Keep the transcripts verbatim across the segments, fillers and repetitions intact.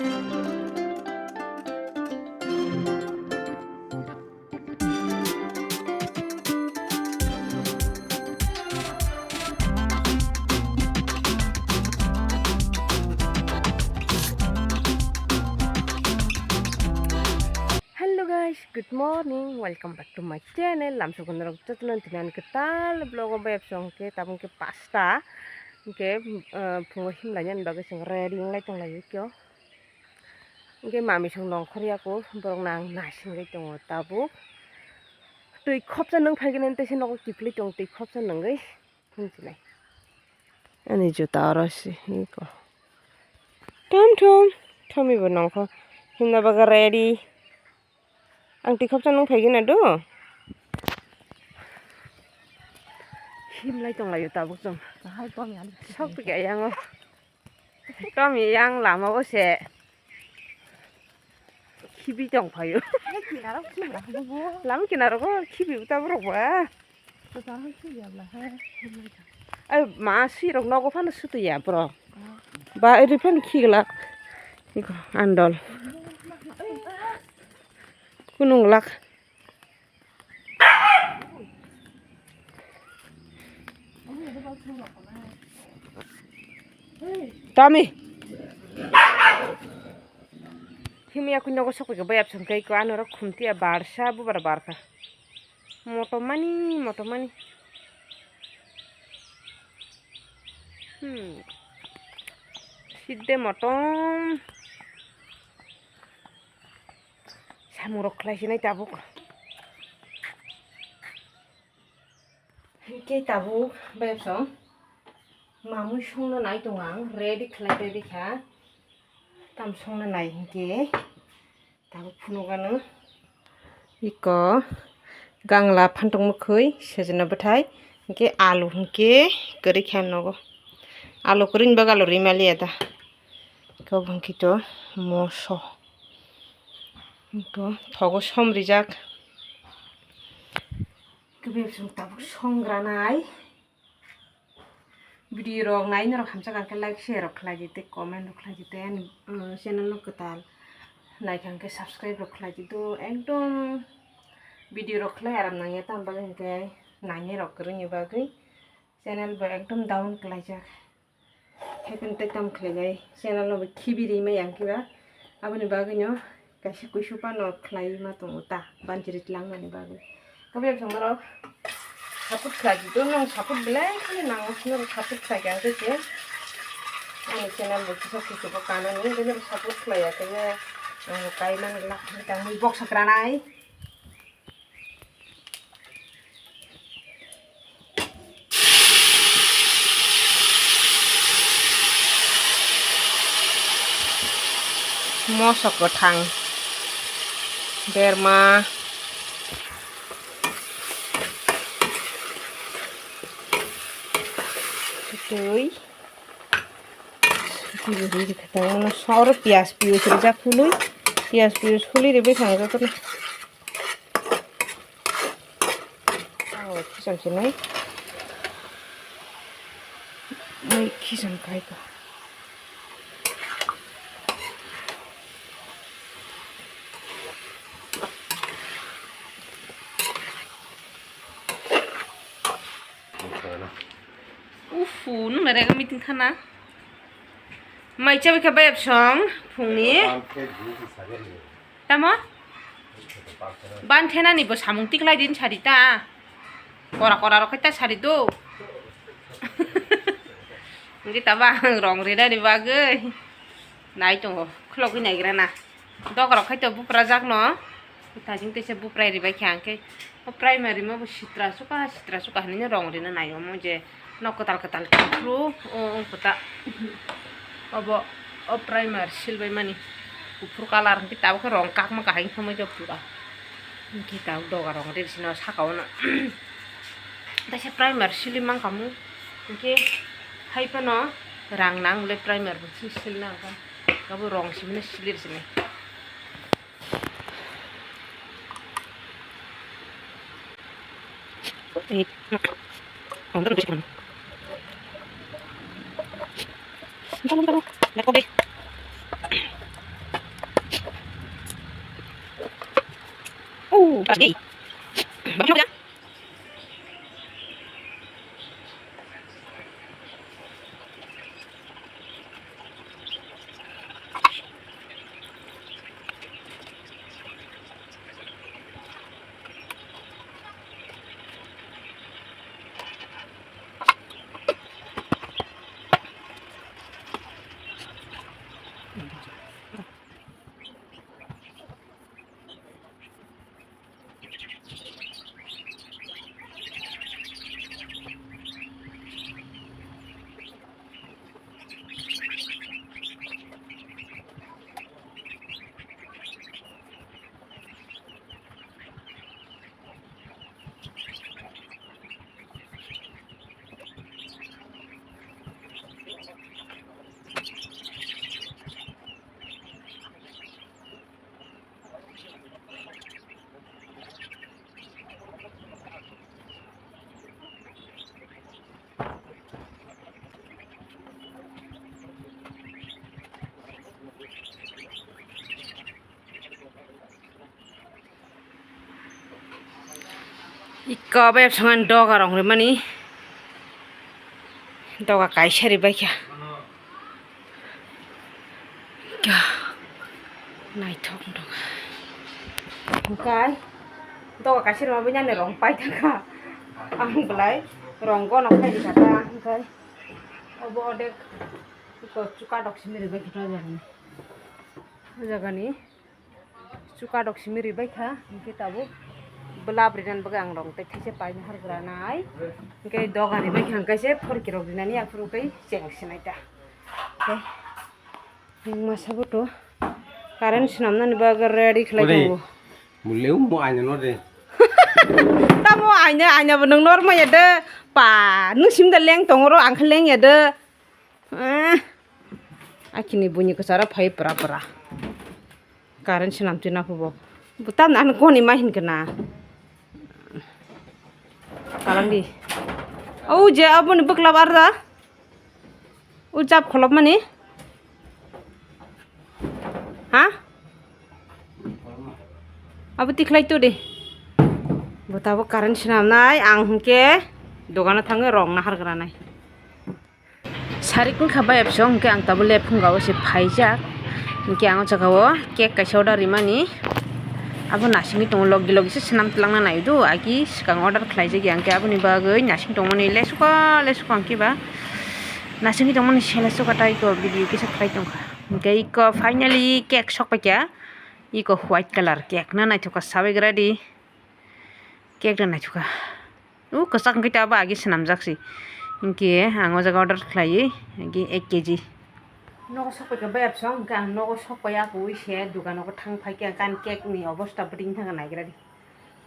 Hello guys, good morning, welcome back to my channel. Lamsok norok jotono tini ani kwtal vlog o bayapsong khe tabuk khe pasta hwnkhe, ah, phungo himlainani bagwi chwng ready wnglai tonglaio kyo. Hwnkhe mami song nongkhor yako borok nang naisingwi tongo tabuk. Twi khopsa nwng phaikhe nini teisa nogo kiphilwi tongo twi khopsa nwngwi. Hinjinai. Ani juta oro si hiko. Thum thum. Thumi bo nongkho. Himna bagwi ready. Ang twi khopsa nung phaigina do. Himlai tonglaio tabuk chwng. Hai tong ya. Sok pika yango. Tami yang lama o se khibi tong phaio. Lama kinaro khibi uta borok ba. Ai ma sirok nogo phano sutu ya borok. Ba ri phano khiglak. Andol. Kunung lak. Tami. Himya kuno go sokoi ke bayap songkai ko ano ro khumti a barsa bubara barka. Motom mani, motom mani. Hmm. Sidde motom. Samung rok khlai sinai tabuk. Hinkhe tabuk bebsong mamui songno nai tongo ang, ready khlai pai bikha. Tam songno nai hinkhe tabuk phunukgano. Iko gangla phantok mwkhwi sejna bwthai hinkhe alu hinkhe kwrwi kha nogo. Alu kwrwini bagwi alu rwi maliya da. Iko bangkito moso. Iko thogo som rijak. Kebeng chwng tabuk songranai. Video rok nai norok hamjak khe like share rok khlai di tei comment rok khlai di tei ani, uh, channel no kwtal naikha khe subscribe rok khlai di do ekdom video rok khlai aram nangya tamo bagwi hinkhe nainai rok kwrwngni bagwi channel bo ekdom down khlaijak. Haikhe tei tamo khlainai channel no bo khibi ri maya hinkhe ba aboni bagwino kaisa kuisu phano khlai ma tongo ta banchiri twlangmani bagwi. Kabo yak chwng norok support khlai di do, nwng support belai kheno nango, norok support khlai kha hinkhe se ani channel bo kisa kisa bo kanani, hinkhe norok support khlai ya khe ang bo kai mani lak tangwi boksa kranai. Moso kwthang berma twi. Oro piyaj piyaj rijak hului, piyaj piyaj hului ribai thang jotono. Khisam sinai. Khisam khai ko. Ufu, nung na rega meeting khana. Mai chabi kha bayap song phungni. Tamo? Ban thenani bo samung tiklai din sari ta. Kora kora rok khai ta sari do. Ngi ta ba rong rina ni bagwi. Nai tongo, khulogwi naigra na. Doga rok khai to bupra jak no. Thajing teisa buprai ribai khe ang khe. O primary mo bo sitra suka, sitra suka hinwi rong rina nai omo je. Nok kwtal kwtal kuphru, o, o kwtal. Obo, o primer silbai mani. Kuphur colour hwnkhe tabuk khe rong kakma kahai wngkha pura. Hwnkhe tabuk doga rong rir sino saka o no. Taisa primer sili mankha mung. Hwnkhe hai phano rang nang le primer bo si silna kha. Abo rong simino silir sini. Ei. Ang dulu dulu. Entar, entar. Lekok deh. Iko bai songan doga rong rimani. Doga kaisa ribaikha. Ka, naithok wngkha. Hwnkhe doga kaisa rwma bini ani rong paithangkha. Ang belai rong gono khairikha ta, hwnkhe obo odek iko chuka dok simi ribaikha ta jagani. O jagani. Chuka dok simi ribaikha, hwnkhe tabuk belap rinani bagwi ang rong tei thaisa paina hargranai. Hwnkhe doga ribaikha hwnkhe se phorki rok rinani aphuru khe cheng sinai ta. Tei masa bo to current swnamnani bagwi ready khlai tongo. Muleu mo aina no de. Tamo aina, aina bo nwng norma ya de. Pa, nwng sim da leng tongo ro, ang khe leng ya de. Eh, akini buini kwcharo phai pura pura. Current swnam twi na phubo. Butam na ano koni ma hin kana. Kalangdi. Au je aboni bwkla barda. U jab kholop mani. Ha? Abo tikhlai tu de. Butabo current swnam nai ang hwnkhe dogano thangwi rong nahar gra nai. Sarik wngkha bai episode hwnkhe ang tabuk lab phunga o se phaijak. Hwnkhe ang o jaga o cake kaisa order rimani. Abo nasingwi tongo logi logi se swnam twlangna naidu agi swkang order khlaijak ya hwnkhe aboni bagwi nasing tongmani lesuka lesuka hwnkhe ba nasingwi tongmani se lesuka tei iko video kisa khlai tongkha. Hwnkhe iko finally cake sokpaikha. Iko white colour cake no naithokha sabai gradi. Cake no naithokha. O kwchak hwnkhe ta abo agi swnamjak se. Hinkhe ang o jaga order khlaiwi hinkhe ek kg. Nogo sokpaikha bayap song, hinkhe ang nogo sokpai ya kwrwi se dukano thang phaikhe ang ani cake ni obosta bwtwi wngkha naigra di.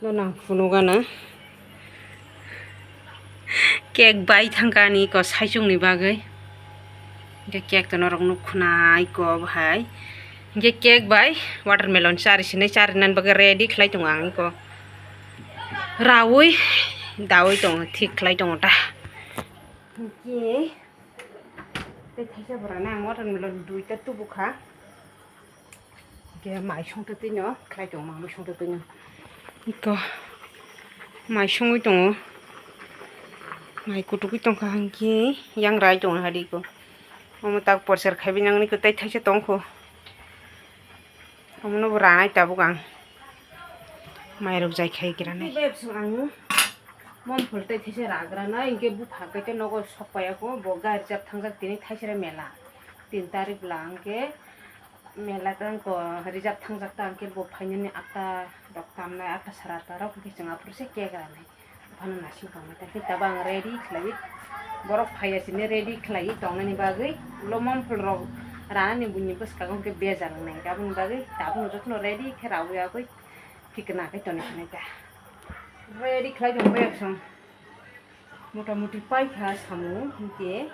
No nang phunukgana. Cake bai thangkha ani iko saichung ni bagwi. Hinkhe cake to norok nuk khuna iko bahai. Hinkhe cake bai watermelon chari sinai chari nani bagwi ready khlai tongo ang iko. Raui daui tongo, thik khlai tongo ta. Hinkhe tei thaisa bwrana ang watermelon duita tubukha. Hinkhe mai songtwi twino khlai tongo, mai songtwi twino. Iko mai songwi tongo. Mai kutukwi tongkha hinkhe yang rai tongo hadi iko. Omo tak porser khaiwi nangni kwtai thaisa tongkho. Omono bo ranai tabuk ang. Mairok jai khai granai. Ang mon phol tai thaisa ragranai, hinkhe bupha khe nogo sokpaiya kho, bo gari jab thangjak tini thaisera mela. Tin tarik bwla hinkhe mela tang ko rijak thangjak ta hinkhe bo phainani atta rok tamnai, atta sara atta rok hinkhe chwng aphuru se cake ranai. Phano nasing tongmani, tei tabo ang ready khlaiwi, borok phaiya sini ready khlaiwi tongnani bagwi, ulo mon phol rok ranani buini bwskango hwnkhe bejal wngnai, aboni bagwi tabukno jotono ready khe raui agwi thikna khe toni khnai ta. Ready khlai tongbai aksong, mota moti paikha samung hinkhe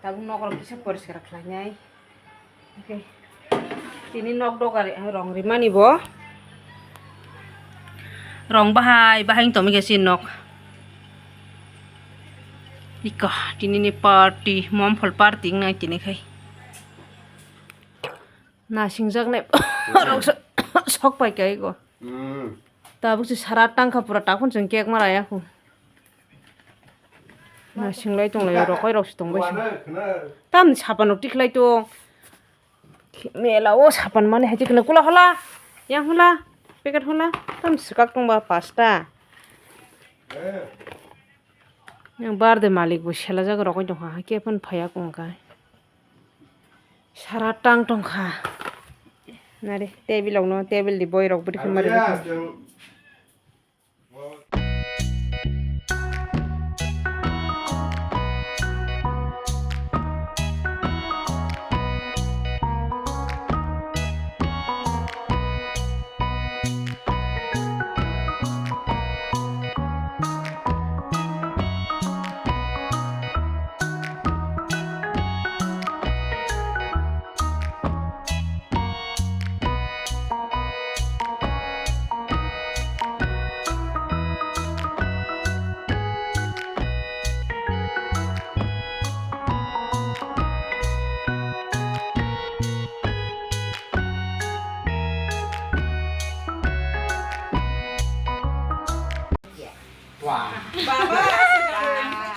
tabuk nokrok kisa poriskar khlainai. Okay. Tini nok doga ri-, rong rimani bo. Rong bahai bahai wng tongmikha chini nok. Iko, tini ni party, momphol party wngnai tini khai. Nasingjak nai rok so-, sok pai kai go. Hmm. Tabuk se sara tangkha pura takhon chwng cake ma raya khu. Na singlai tonglai rokoi rok se tongbai se. Tam sapan rok tikhlai tong. Mela o sapan mani hai tikna kula hola. Yang hola. Packet hola. Tam swkak tongba pasta. Yang birthday malik bo selajak rokoi tongkha. Hakhe phone phaiya kongkha. Sara tang tongkha. Nare table rokno table di boi rok bwrwi khe mari.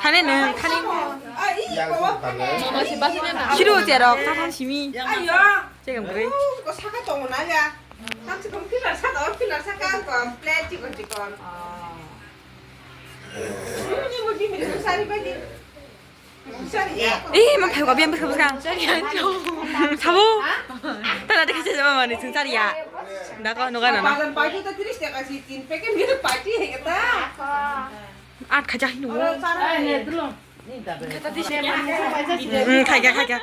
Thani nung, thani. Siru cherok, ta thang simi. Chegam gre. Saka tongo na ya. Tang sikong pillar saka, o pillar saka, ko plate chikon chikon. Ini mo jimmy sari bagi. Eh, ma phai ko biam phai ko bwskang. Sabo. Ta na dekhe se ma mani sung sari ya. Da ko no ga na na. Bajan paiti ta tiris taka si tin packet ni paiti hai kata. At khaja hinu. Hmm, khai kha, khai kha.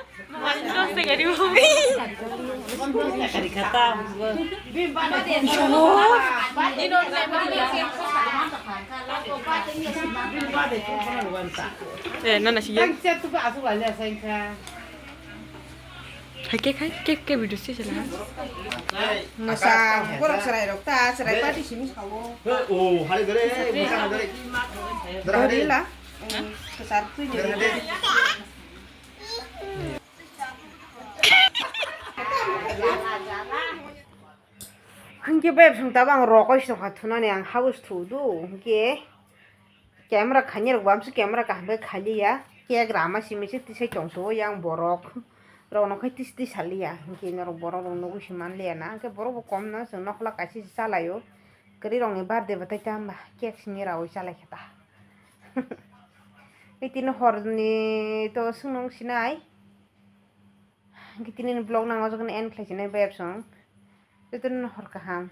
Eh, nana si. Hai ke khai ke ke video se sela. Masa borok serai rok ta serai party simi sawo. Oh, hari gare, masa hari gare. Dara hari la. Kesar tu ni. Hingke bai bwswng tabang rokoi sokha thunani ang habos thudu hingke. Camera khainai rok bo amsuk camera kaham khe khailiya, cake rama simi se tisai tongso yang borok rok no khai tis tis saliya, hingke norok borok rok nugui se manliya na, hingke borok bo kom no chwng nokla kaisa se chalaio, kwrwi rok ni birthday bo tai tamo ba cake simi raui chalai khe ta. Tini hor ni to swngno wng sinai. Hingke tini ni vlog no ang o jaga no end khlai sinai bai bwswng. Joto no hor kaham.